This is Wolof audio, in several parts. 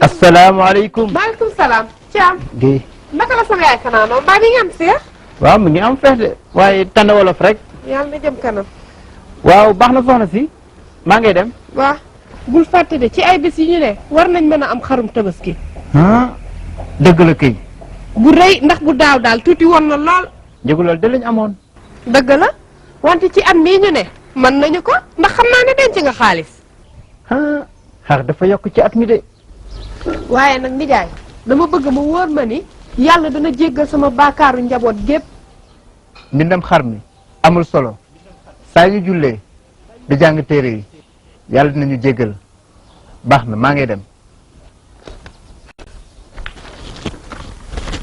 asalaamaaleykum. maaleykum salaam. Thiam. Guèye. naka la sama yaay fanaanoo mbaa mi ngi am seex. waaw mi ngi am feex de waaye tànn wolof rek. yàlla na jëm kanam. waaw baax na soxna si maa ngay dem. waaw bul fàtte de ci ay bés yi ñu ne war nañ mën a am xarum tabaski. dëgg la kay. bu rëy ndax bu daaw daal tuuti woon na lool. njëgu loolu de lañ amoon. dëgg la wante ci at mii ñu ne mën nañu ko ndax xam naa ne denc nga xaalis. xar dafa yokk ci at mi de. waaye nag nijaay dama bëgg mu wóor ma ni yàlla dana jéggal sama baakaaru njaboot gépp. mbindam xar mi amul solo saa ñu jullee di jàng téere yi yàlla dinañu jéggal baax na maa ngay dem.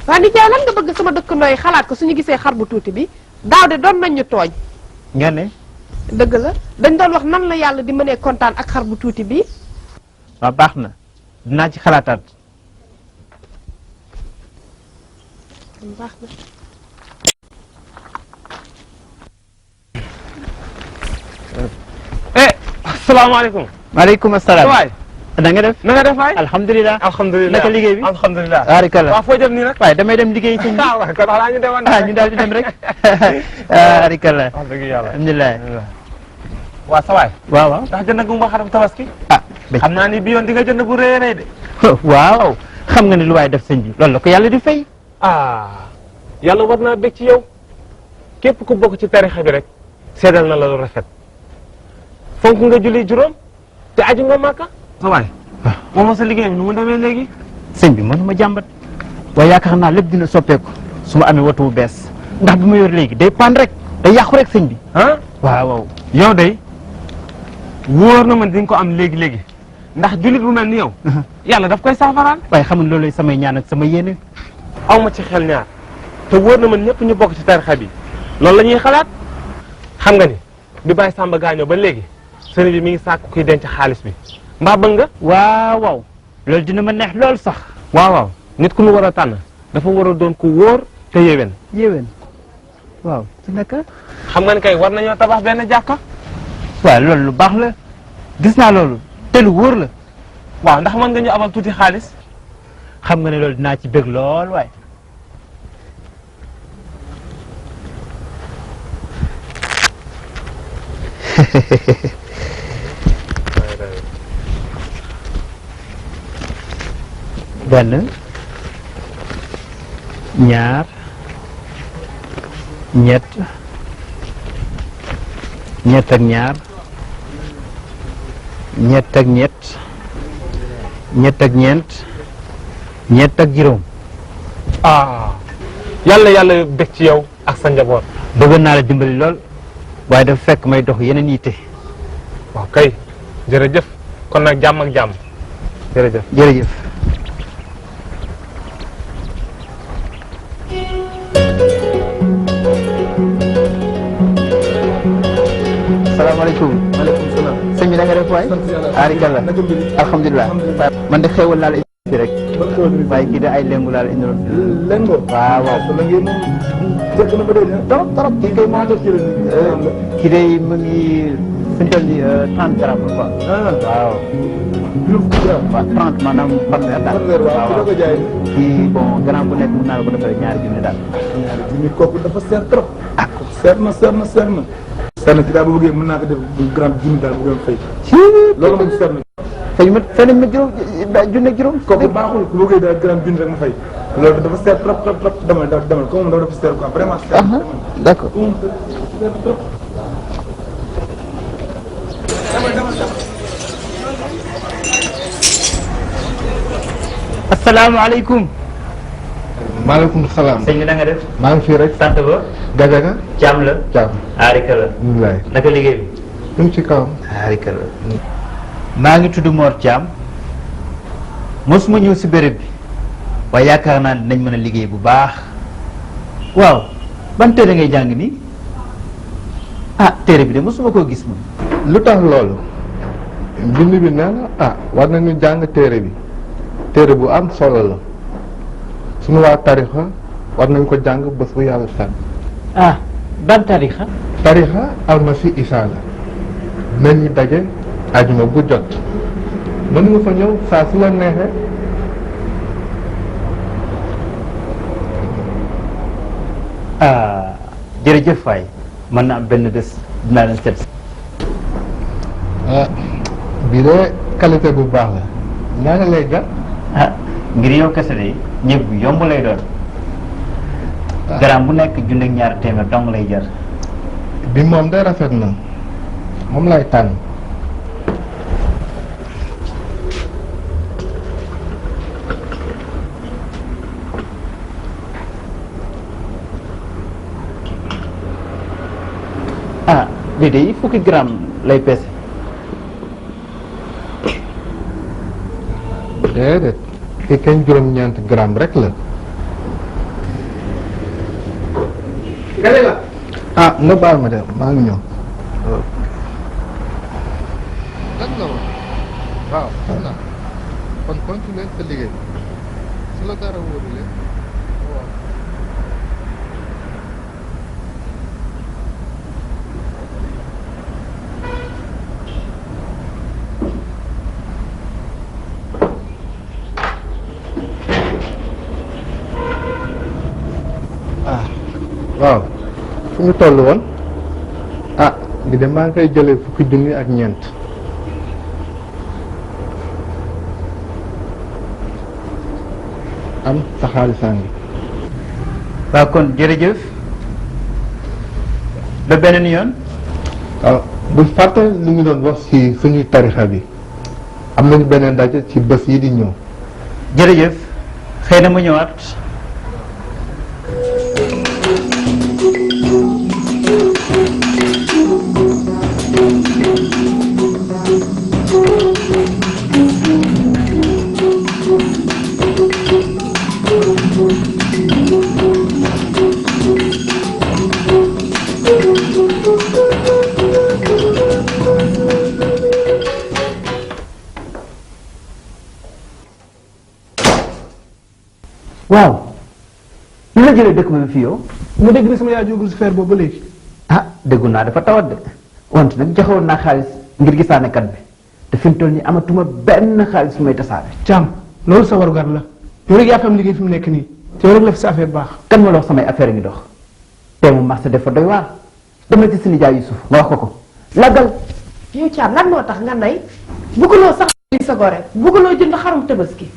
waa nijaay lan nga bëgg sama dëkkandoo yi xalaat ko suñu gisee xar bu tuuti bi daaw de doon nañ ñu tooñ. nga ne. dëgg la dañ doon wax nan la yàlla di mënee kontaan ak xar bu tuuti bi. waaw baax na dinaa ci xalaataat. baax na. asalaamaaleykum. maaleykum asalaam. waay. na nga def. na nga def waay. alhamdulilah. alhamdulilah naka liggéey bi. alhamdulilah. arikala. waaw foo jëm nii nag. waaye damay dem liggéey sëñ bi. waaw kon xanaa ñu demoon ñu daal di dem rek. arikala. wax dëgg yàlla. alhamdulilah. waa sa waay. waaw waaw. ndax jënd gu ma xaram tabaski. xam naa ni bi yoon di nga jënd bu rëy a rëy de. waaw xam nga ne lu waay def sëñ bi loolu la ko yàlla di fay. yàlla war naa bég ci yow képp ku bokk ci tarixa bi rek seedal na la lu rafet fonk nga julli juróom te aju nga màkka. sa waay. moom sa liggéey bi nu mu demee léegi. sëñ bi mënuma jàmbat waaye yaakaar naa lépp dina soppeeku su ma amee woto bu bees ndax bi ma yor léegi day pan rek day yàqu rek sëñ bi. waaw waaw. yow day wóor na man di nga ko am léegi-léegi ndax jullit bu mel ni yow yàlla daf koy saafaraal. waaye xam nga loolu samay ñaan ak sama yéene. aw ma ci xel ñaar te wóor na man ñëpp ñu bokk ci tarixa bi loolu la ñuy xalaat. xam nga ni bi Baye Samba gaañoo ba léegi sëriñ bi mi ngi sàkku kuy denc xaalis bi mbaa bëgg nga. waaw waaw loolu dina ma neex lool sax. waaw waaw nit ku mu war a tànn dafa war a doon ku wóor te yéwén. yéwén waaw ci naka. xam nga ni kay war nañoo tabax benn jàkka. waaw loolu lu baax la gis naa loolu te lu wóor la. waaw ndax mën nga ñu abal tuuti xaalis. xam nga ne loolu dinaa ci bëgg lool waaye. benn ñaar ñett ñett ak ñaar ñett ak ñett ñett ak ñeent ñett ak juróom. yàlla bég ci yow ak sa njaboot. bëggoon naa la dimbali lool waaye dafa fekk may dox yeneen yitte. waaw kay jërëjëf kon nag jàmm ak jàmm jërëjëf. jërëjëf. salaamaaleykum. maaleykum salaam. sëñ bi na nga def waay. arikalla alhamdulilah. man de xéewal laa la indi rek. waaye kii de ay lengu laa la indiloon. lengu waaw waaw. trop kii kay moo def kii de mu ngi fi mu toll nii 30 grammes la quoi. waaw. waaw 30 maanaam fanweer daal. waaw kii bon gramme bu nekk mën naa la ko defee ñaari junni daal. ñaari junni kooku dafa seer trop. seer na. seer na ci daal bu bëggee mën naa ko def gramme junni daal bu ngeen fay. loolu moom seer na. fay nañ ma juróom junni juróom. kooku baaxul ku bëggee daal gramme junni rek ma fay. loolu dafa seer trop demal comme moom dafa seer quoi vraiment seer. d'accord. asalaamaaleykum. maaleykum salaam. sëñ bi na nga def. maa ngi fii rek. sant ba. Gajaga. Thiam la. Thiam. Arika la. alhamdulilah. naka liggéey bi. ñu ngi ci kawam. Arika la. maa ngi tudd Mor Thiam. mosuma ñëw si béréb bi. waaye yaakaar naa dinañ mën a liggéey bu baax. waaw ban téere ngay jàng nii. téere bi de mosuma koo gis moom. lu tax loolu. bind bi nee na war nañu jàng téere bi téere bu am solo la suñu waa tarixa war nañ ko jàng bés bu yàlla sànn. ban tarixa. tarixa almasi isa la nañu daje ajuma bu jot mën nga fa ñëw saa su la neexee. jërëjëf waay mën na am benn bés dinaa leen seet. bii de qualité bu baax la ñaata lay jar. ngir yow kese de ñëpp bu yomb lay doon. garaam bu nekk junne ak ñaar téeméer dong lay jar. bi moom day rafet na moom lay tànn. lii de fukki gramme lay peese. déedéet fii kañ juróom-ñeent gramme rek la. gane la. nga baal ma de maa ngi ñëw. lan la woon. waaw xam naa kon continuer sa liggéey su la dara wóorulee waaw. waaw fu ñu toll woon li de maa ngi koy jëlee fukki junni ak ñeent. am sa xaalisaan bi. waaw kon jërëjëf ba beneen yoon. waaw bul fàtte lu ñu doon wax ci suñuy tarixa bi am nañu beneen daje ci bés yi di ñëw. jërëjëf xëy na mu ñëwaat. waaw ñu la jëlee dëkk ba fi yow. nga dégg ne sama yaay jógul si feer boobu ba léegi. déggu naa dafa tawat de wante nag joxewoon naa xaalis ngir gisaanekat bi te fi mu toll nii amatuma benn xaalis fu may tasaare. Thiam loolu sa warugar la yow rek yaa fi am liggéey fi mu nekk nii te yow rek la fi sa affaire baax. kan ma la wax samay affaire ngi dox te mu marché dafa doy waar dama ci suñu jaay Yusuf nga wax ko laggal. yow Thiam lan moo tax nga nay bëgguloo sax li sa gore bëgguloo jënd xarum tabaski.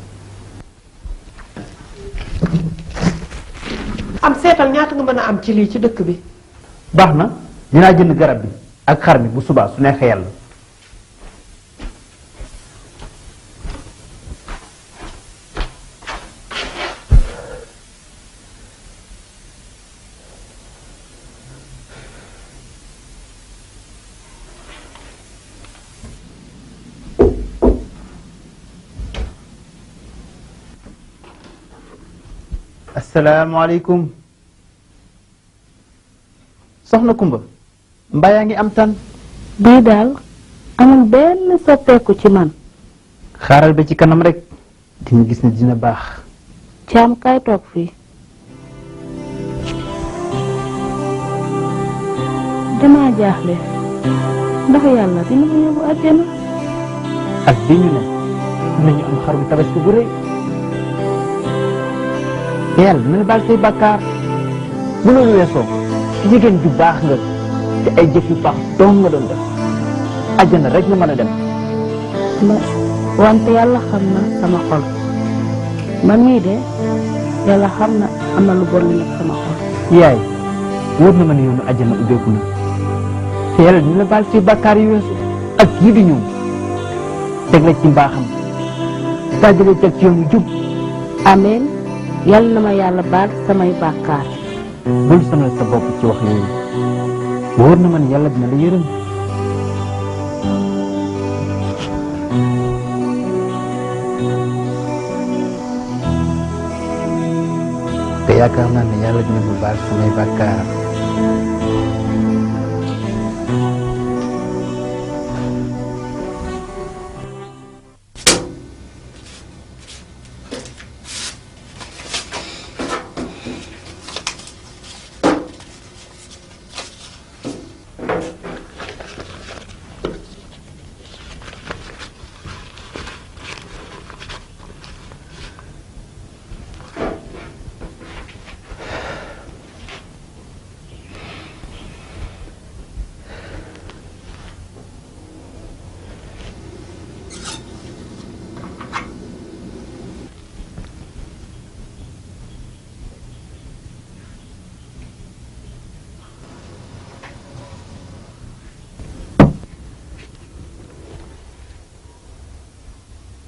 am seetal ñaata nga mën a am ci lii ci dëkk bi. baax na dinaa jënd garab bi ak xar mi bu subaa su neexee yàlla. asalaamaaleykum soxna Kumba mbaa yaa ngi am tan. bii daal amul benn soppeeku ci man. xaaral ba ci kanam rek di nga gis ne dina baax. Thiam kay toog fii. damaa jaaxle ndax yàlla dina ma yóbbu àjjana. ak bi ñu ne dinañu am xarum tabaski bu rëy. te yàlla dina la baal say bàkkaar bu loolu weesoo jigéen ju baax nga te ay jëf yu baax dong nga doon def àjjana rek nga mën a dem. wante yàlla xam na sama xol man mii de yàlla xam na am na lu bon li nekk sama xol. yaay wóor na ma ne yoonu àjjana ubbeeku na te yàlla dina la baal say bàkkaar yu weesu ak yii di ñëw teg la ci mbaaxam dajale teg ci yoonu jub. amiin yàlla na ma yàlla baal samay bàkkaar. bul sonal sa bopp ci wax yooyu wóor na man yàlla dina la yërëm. te yaakaar naa ne yàlla dina ma baal samay bàkkaar.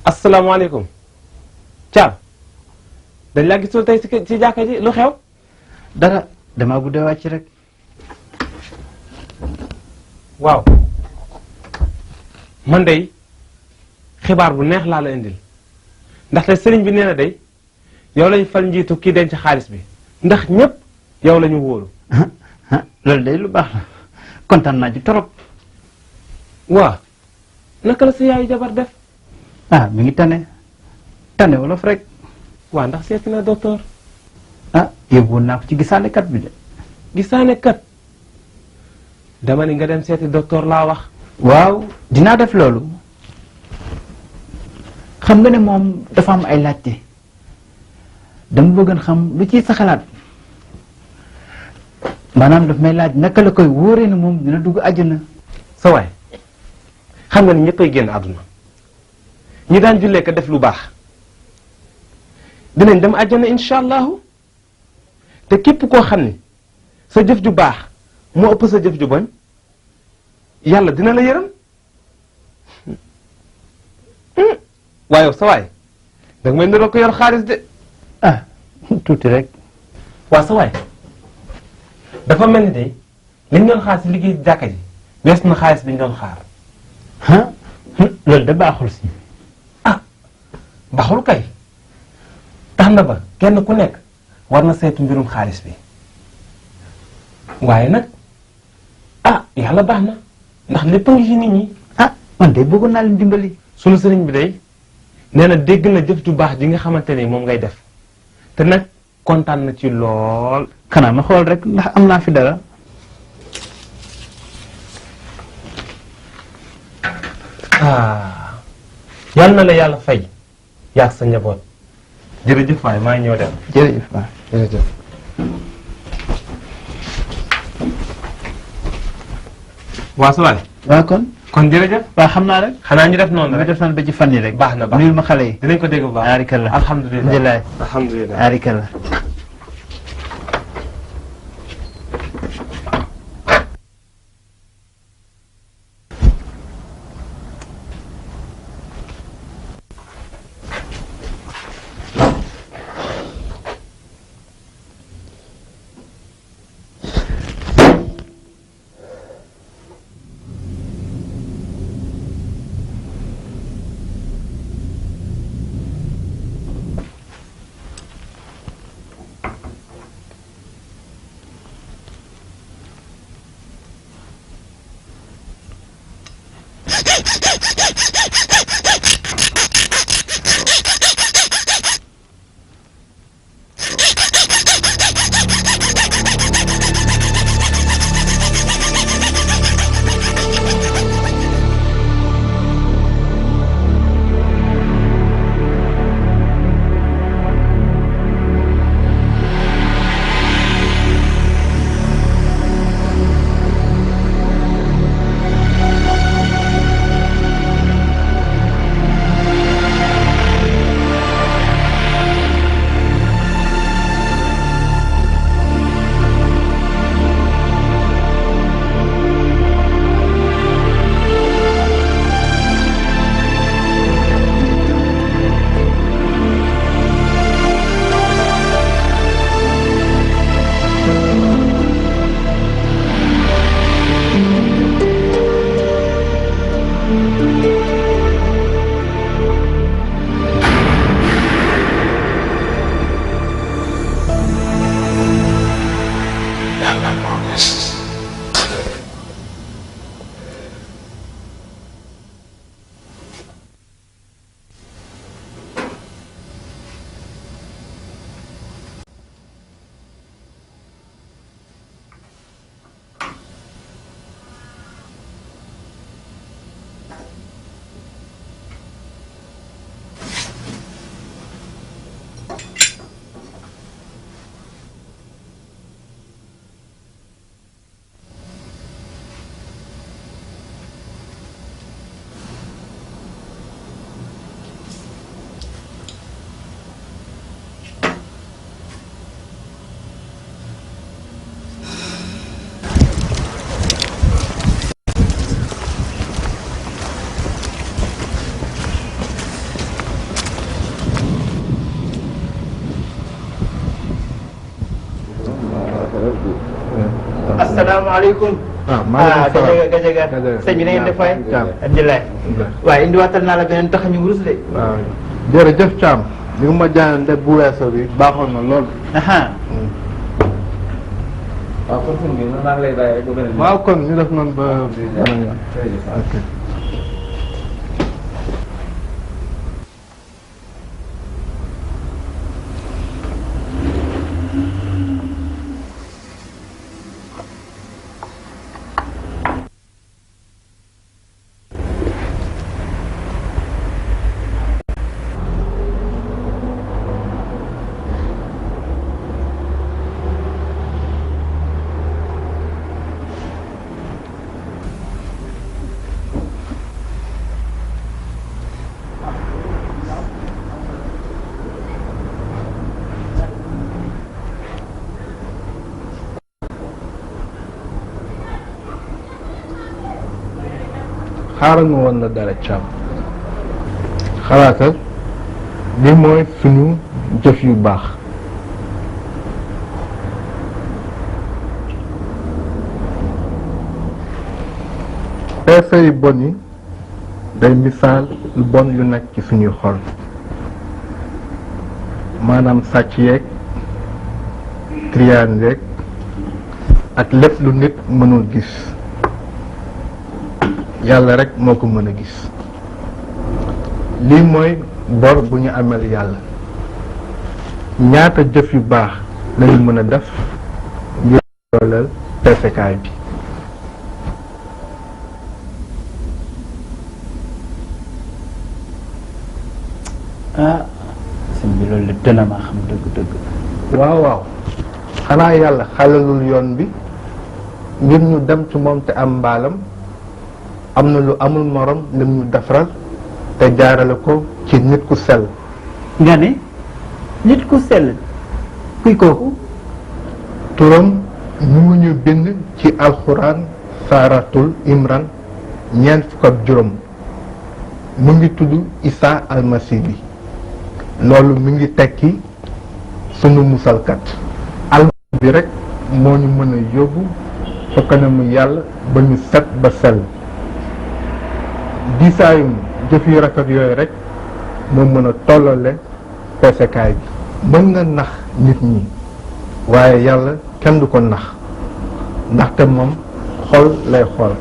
asalaamaaleykum Thiam dañ laa gisul tey ci jàkka ji lu xew. dara damaa guddee wàcc rek. waaw man day xibaar bu neex laa la indil ndaxte sëriñ bi nee na day yow lañ fal njiitu kii denc xaalis bi ndax ñëpp yow la ñu wóolu. loolu day lu baax la kontaan naa ci torop. waaw naka la sa yaayu jabar def. mi ngi tane wolof rek. waaw ndax seeti na docteur. yóbbuwoon naa ko ci gisaanekat bi de. gisaanekat dama ni nga dem seeti docteur laa wax. waaw dinaa def loolu. xam nga ne moom dafa am ay laajte dama bëggoon xam lu ciy sa xalaat maanaam daf may laaj naka la koy wóoree ne moom dina dugg àjjana. sa waay xam nga ni ñëppay génn àdduna ñi daan jullee ko def lu baax dinañ dem àjjana incha allahu te képp koo xam ni sa jëf ju baax moo ëpp sa jëf ju boñ yàlla dina la yërëm waaye sa waay danga may niroo ko yor xaalis de. tuuti rek. waa sa waay dafa mel ni de liñ doon xaar si liggéey jàkka ji wees na xaalis bi ñu doon xaar. loolu da baaxul si. baaxul kay tax na ba kenn ku nekk war na saytu mbirum xaalis bi waaye nag yàlla baax na ndax lépp a ngi ci nit ñi. man de bëggoon naa leen dimbali. sunu sëriñ bi day nee na dégg na jëf ju baax ji nga xamante ni moom ngay def te nag kontaan na ci lool. xanaa ma xool rek ndax am naa fi dara. yàlla na la yàlla fay yaag sa njaboot jërëjëf waay maa ngi ñëw dem. jërëjëf waay jërëjëf. waa sa waay. waaw kon jërëjëf. waaw xam naa rek. xanaa ñu def noonu rek def nañ ba ci fan yi rek. baax na nuyul ma xale yi. dinañ ko dégg bu baax. arikalla alhamdulilah alhamdulilah. arikalla. salaamaaleykum. maaleykum salaam Gajaga sëñ bi na ngeen def waay. alhamdulilah. waaye indiwaatal naa la beneen tax ñu wurus de. waaw jërëjëf Thiam. li nga ma jaayoon de bu weesoo bi baaxoon na lool. waaw kon sëñ bi maa ngi lay bàyyi rek ba beneen. waaw kon ñu def noonu ba beneen yoon. ok. xaaral ma woon la dara Thiam xalaatal li mooy suñu jëf yu baax peese yu bon yi day misaal lu bon yu nekk ci suñuy xol maanaam sàcc yeeg triyaan yeeg ak lépp lu nit mënul gis yàlla rek moo ko mën a gis lii mooy bor bu ñu amel yàlla ñaata jëf yu baax lañu mën a def ngir dooleel peesekaay bi sëñ bi loolu lépp dana maa xam dëgg-dëgg. waaw waaw xanaa yàlla xalalul yoon bi ngir ñu dem ci moom te am mbaalam am na lu amul morom lim ñu defaral te jaarale ko ci nit ku sell. nga ne nit ku sell kuy kooku. turam ñu ngi ñu bind ci alxuraan saaratul imran ñeent fukk ak juróom mu ngi tudd Isa almasi bi loolu mi ngi tekki sunu musalkat almasi bi rek moo ñu mën a yóbbu fa kanamu yàlla ba ñu set ba sell diisaayum jëf yu rafet yooyu rek moo mën a tollale peesekaay bi mën nga nax nit ñi waaye yàlla kenn du ko nax ndaxte moom xol lay xool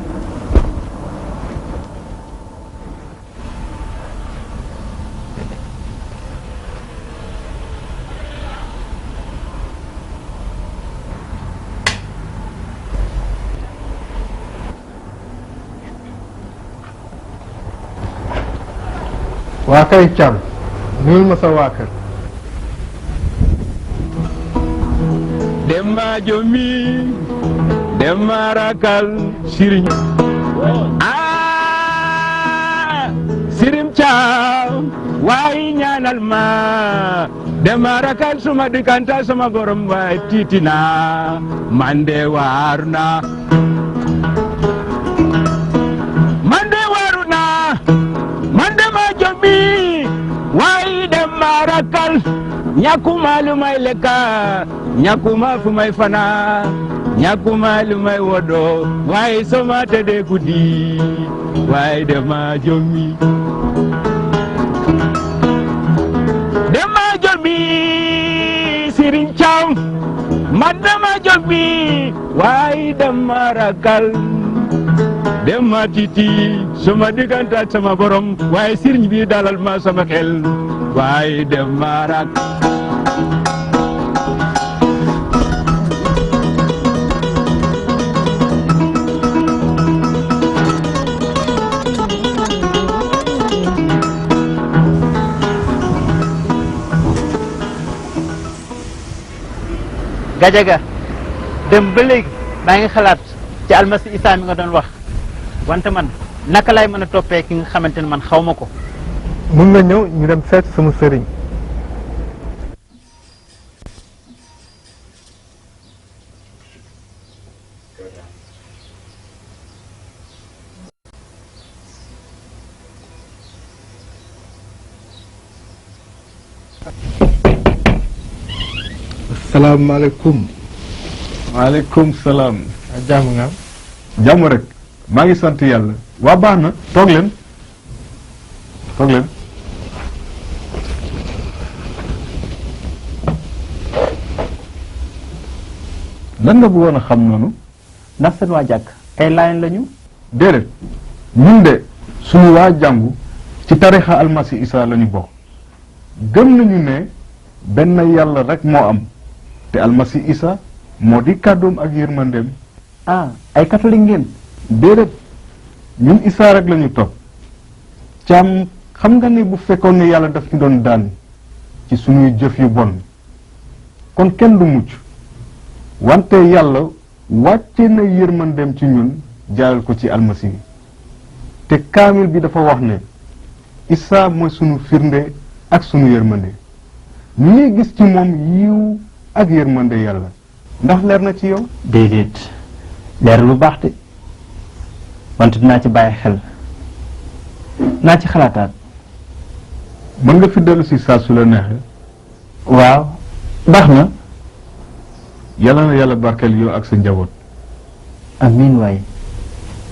waa kay Thiam nuyul ma sa waa kër Demba Jomi Demba Rakal Sëriñ Sirim Thiam waaye ñaanal ma Demba Rakal suma diggante sama borom waaye tiitina man de waaru na waaye Demba Rakal ñàkkuma lu may lekka ñàkkuma fu may fana ñàkkuma lu may wodo waaye sama tëddee guddi waaye Demba Jomi Demba Jomi Sëriñ Thiam man Demba Jomi waaye Demba Rakal Demba titi sama diggante ak sama borom waaye sëriñ bi dalal ma sama xel waaye Demba Rakal Gajaga dem ba léegi maa ngi xalaat ci almasi Isa mi nga doon wax wante man naka lay mën a toppee ki nga xamante ne man xaw ma ko. mun nga ñëw ñu dem seet sama sëriñ asalaamaaleykum. maaleykum salaam jàmm nga am. jàmm rek maa ngi sant yàlla waa baax na toog leen toog leen. lan nga bëggoon a xam noonu. ndax seen waa jàkk ay laayeen lañu. déedéet ñun de suñu waa jàngu ci tarixa almasi isa lañu bokk gëm nañu ne benn yàlla rek moo am te almasi isa moo di kàddoom ak yërmandeem. ah ay catholique ngeen. déedéet ñun isa rek lañu topp caam xam nga ni bu fekkoon ne yàlla daf ñu doon daan ci suñuy jëf yu bon kon kenn du mucc wante yàlla wàcce na yërmandeem ci ñun jaaral ko ci almasi bi te kaamil bi dafa wax ne isa mooy sunu firnde ak sunu yërmande ñu ngi gis ci moom yiw ak yërmande yàlla ndax leer na ci yow. déedéet leer lu baax de wante dinaa ci bàyyi xel naa ci xalaataat. mën nga fi dellu si saa su la neexee. waaw baax na. yàlla na yàlla barkeel yow ak sa njaboot. amiin waaye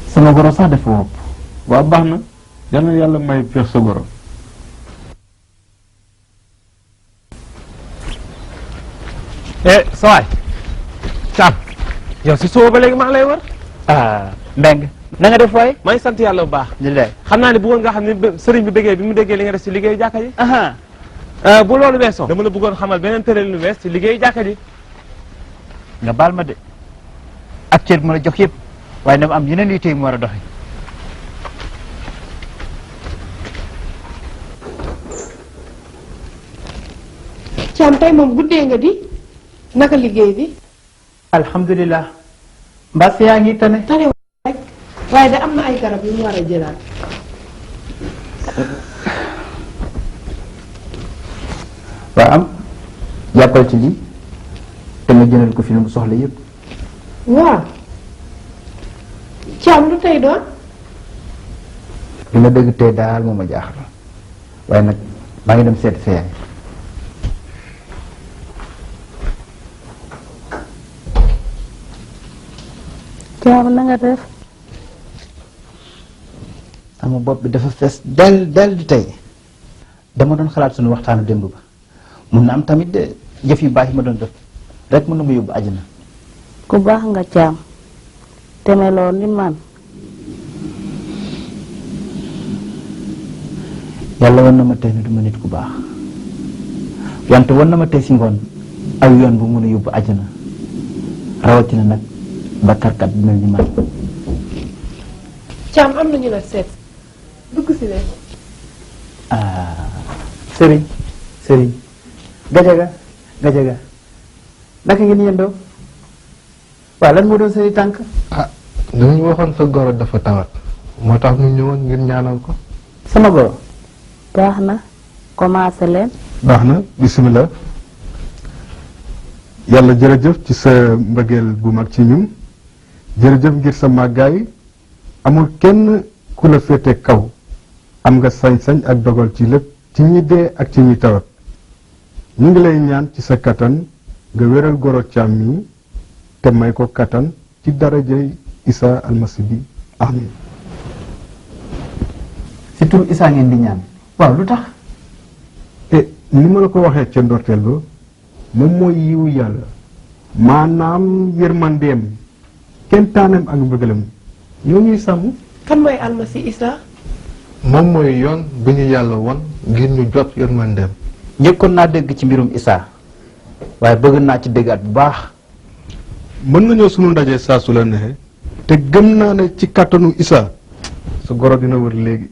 sama goro sax dafa wopp. waaw baax na yàlla na yàlla may feex sa goro. sawaay Thiam yow si suba ba léegi maa ngi lay wër. Mbengue na nga def waay. maa ngi sant yàlla bu baax. xam naa ne bëggoon nga xam ne sëriñ bi bëggee bi mu déggee li nga def si liggéeyu jàkka ji. bu loolu weesoo dama la bëggoon xamal beneen tëral lu wees si liggéeyu jàkka ji. nga baal ma de ak cër bi ma la jox yëpp waaye dama am yeneen yitte mu war a doxi. Thiam tey moom guddee nga di naka liggéey bi. alhamdulilah. mbas yaa ngi tane. tane rek waaye da am na ay garab yu mu war a jëlaat. waa am jàppal ci lii te nga jëndal ko fi lu mu soxla yëpp. waaw Thiam lu tey doon. li ma dëgg tey daal moo ma jaaxal waaye nag maa ngi dem seeti sa yaay. Thiam na nga def. sama bopp bi dafa fees del di tey dama doon xalaat suñu waxtaanu démb ba mun na am tamit de jëf yu baax yi ma doon def rek mën na ma yóbbu àjjana. ku baax nga Thiam te meloo ni man. yàlla wan na ma tey ne du ma nit ku baax wante wan na ma tey si ngoon aw yoon bu mën a yóbbu àjjana rawatina nag bakkarkat bi mel ni man. Thiam am nañu la seet dugg si leen. sëriñ gajaga naka ngeen yendoo waaw lan moo doon sëri tànk. dañu waxoon sa goro dafa tawat moo tax ñu ñëwoon ngir ñaanal ko. sama goro. baax na commencé leen. baax na bisimilah. yàlla jërëjëf ci sa mbëggeel bu mag ci ñun jërëjëf ngir sa màggaay amul kenn ku la féete kaw am nga sañ-sañ ak dogal ci lépp ci ñi dee ak ci ñi tawat ñu ngi lay ñaan ci sa kattan nga wéral goro Thiam mi te may ko kattan ci darajay Isa almasi bi amin. si tur Isa ngeen di ñaan waaw lu tax. ni ma la ko waxee ca ndorteel ba moom mooy yiwu yàlla maanaam yërmandeem kenn taaneem ak mbëggalam ñoo ñuy sàmm. kan mooy almasi Isa. moom mooy yoon bu ñu yàlla won ngir ñu jot yërmandeem. njëkkoon naa dégg ci mbirum Isa waaye bëgg naa ci déggaat bu baax. mën nga ñëw sunu ndaje saa su la neexee te gëm naa ne ci kàttanu Isa sa goro dina wër léegi.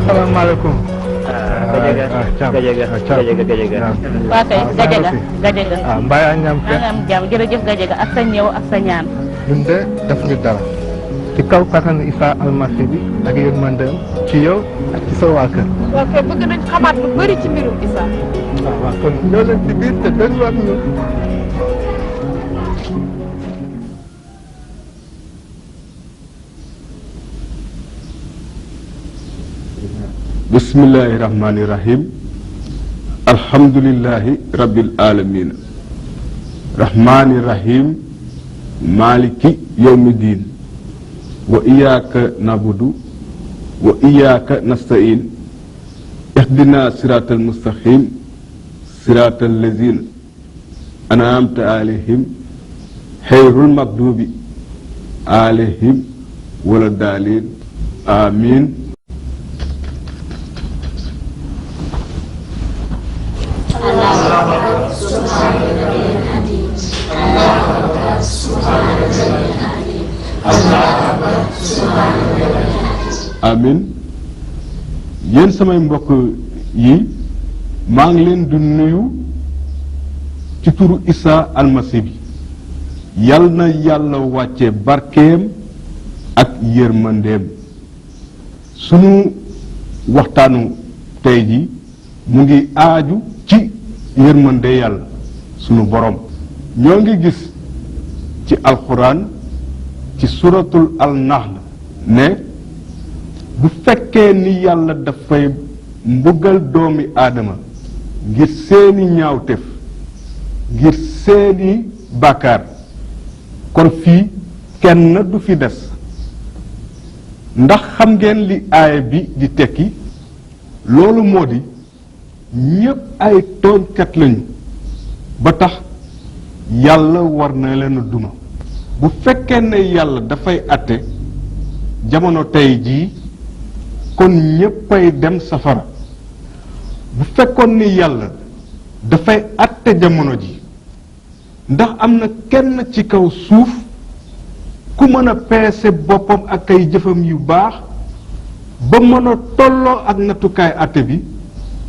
salaamaaleykum. Gajaga. waa kay Gajaga. mbaa yaa ngi am maa ngi am jàmm jërëjëf Gajaga ak sa ñëw ak sa ñaan. ñun de def ñu dara ci kaw kattanu Isa almasi bi ak yërmandeem ci yow ak ci sa waa kër. waaw kay bëgg nañ xamaat lu bari ci mbirum Isa. waaw kon ñoo leen ci biir te déglu ak ñun. bismillahi rahmani rahim alhamdulillahi rabbil alamin rahmani rahim maliki yawmiddin wa iyyaka na'budu wa iyyaka nasta'in ihdina siratal mustaqim siratal ladzina an'amta alayhim xayrul magdubi alayhim wala daalin amin amin yéen samay mbokk yi maa ngi leen di nuyu ci turu Isa almasi bi yal na yàlla wàcce barkeem ak yërmandeem sunu waxtaanu tey ji mu ngi aaju ci yërmande yàlla sunu borom ñoo ngi gis ci alxuraan ci suratul al-nahl ne bu fekkee ni yàlla dafay mbugal doomi aadama ngir seeni ñaawtef ngir seeni bàkkaar kon fii kenn du fi des ndax xam ngeen li aaya bi di tekki loolu moo di ñépp ay tooñkat lañu ba tax yàlla war na leen a duma bu fekkee ne yàlla dafay àtte jamono tey jii kon ñéppay dem safara bu fekkoon ni yàlla dafay àtte jamono ji ndax am na kenn ci kaw suuf ku mën a peese boppam ak ay jëfam yu baax ba mën a tolloo ak nattukaay àtte bi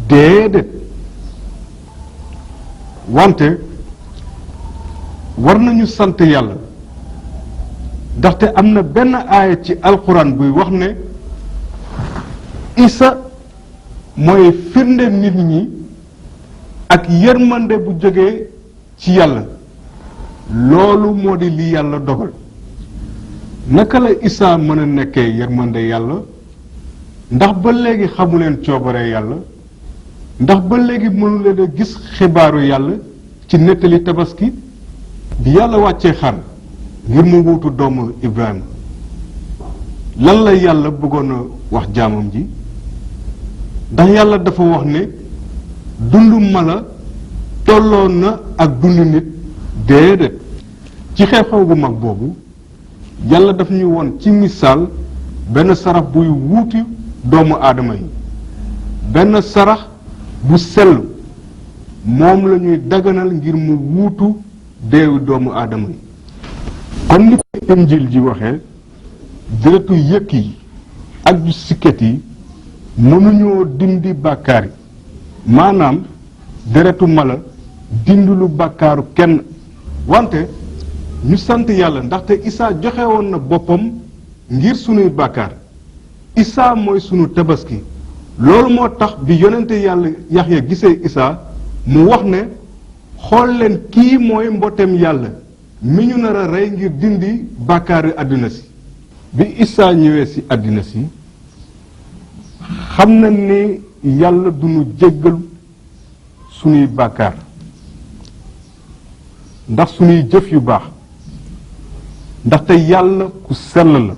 déedéet wante war nañu sant yàlla ndaxte am na benn aaya ci alxuraan buy wax ne Isa mooy firnde nit ñi ak yërmande bu jógee ci yàlla loolu moo di li yàlla dogal naka la Isa mën a nekkee yërmande yàlla ndax ba léegi xamuleen coobare yàlla ndax ba léegi mënu leen a gis xibaaru yàlla ci nettali tabaski bi yàlla wàccee xar ngir mu wuutu doomu Ibrahima lan la yàlla bëggoon a wax jaamam ji ndax yàlla dafa wax ne dundu mala tolloo na ak dundu nit déedéet ci xew-xew bu mag boobu yàlla daf ñu woon ci misaal benn sarax buy wuuti doomu aadama yi benn sarax bu sell moom la ñuy daganal ngir mu wuutu deewu doomu aadama yi comme ni ko injil ji waxee deretu yëkk yi ak ju sikket yi mënuñoo dindi bàkkaar yi maanaam deretu mala dindulu bàkkaaru kenn wante ñu sant yàlla ndaxte Isa joxe woon na boppam ngir sunuy bàkkaar Isa mooy sunu tabaski loolu moo tax bi yonente yàlla Yaxya gisee Isa mu wax ne xool leen kii mooy mbotem yàlla mi ñu nar a rey ngir dindi bàkkaari àddina si bi Isa ñëwee si àddina si xam na ni yàlla duñu jéggal sunuy bàkkaar ndax sunuy jëf yu baax ndaxte yàlla ku sell la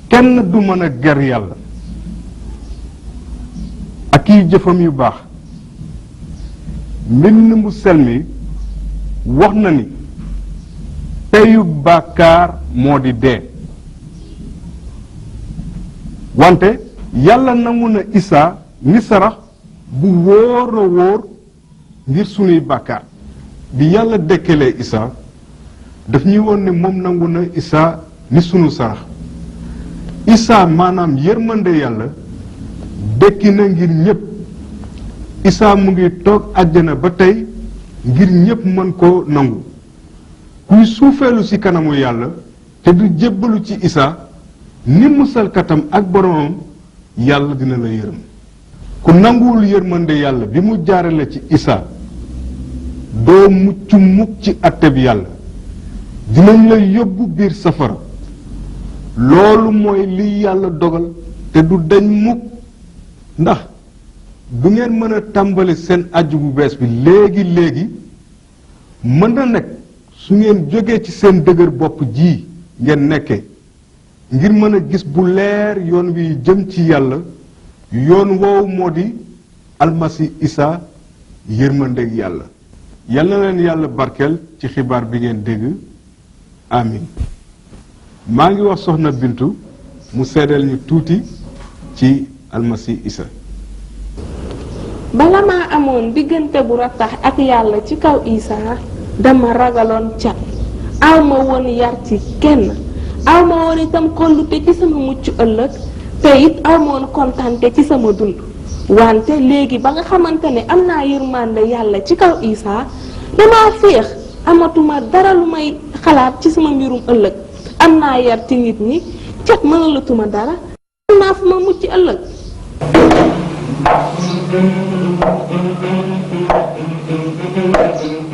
kenn du mën a ger yàlla ak i jëfam yu baax mbind mu sell mi wax na ni peyu bàkkaar moo di dee wante yàlla nangu na Isa ni sarax bu wóor a wóor ngir sunuy bàkkaar bi yàlla dekkelee Isa daf ñuy woon ne moom nangu na Isa ni sunu sarax Isa maanaam yërmande yàlla dekki na ngir ñépp Isa mu ngi toog àjjana ba tey ngir ñépp mën koo nangu kuy suufeelu ci kanamu yàlla te du jébbalu ci Isa ni musalkatam ak boromam yàlla dina la yërëm ku nanguwul yërmande yàlla bi mu jaarale ci Isa doo mucc mukk ci àtte bi yàlla dinañ la yóbbu biir safara loolu mooy li yàlla dogal te du dañ mukk ndax du ngeen mën a tàmbali seen aju bu bees bi léegi mën na nekk su ngeen jógee ci seen dëgër bopp ji ngeen nekkee ngir mën a gis bu leer yoon wi jëm ci yàlla yoon woowu moo di almasi Isa yërmandeeg yàlla yàlla na leen yàlla barkeel ci xibaar bi ngeen dégg amin maa ngi wax soxna Bintu mu seedeel ñu tuuti ci almasi Isa bala maa amoon diggante bu rattax ak yàlla ci kaw Isa dama ragaloon cat aw ma woon yar ci kenn aw ma woon itam kollute ci sama mucc ëllëg te it aw ma woon kontante ci sama dund wante léegi ba nga xamante ne am naa yërmande yàlla ci kaw Isa damaa féex amatuma dara lu may xalaat ci sama mbirum ëllëg am naa yar ci nit ñi cat mënalatuma dara am naa fu ma mucc ëllëg Thank you.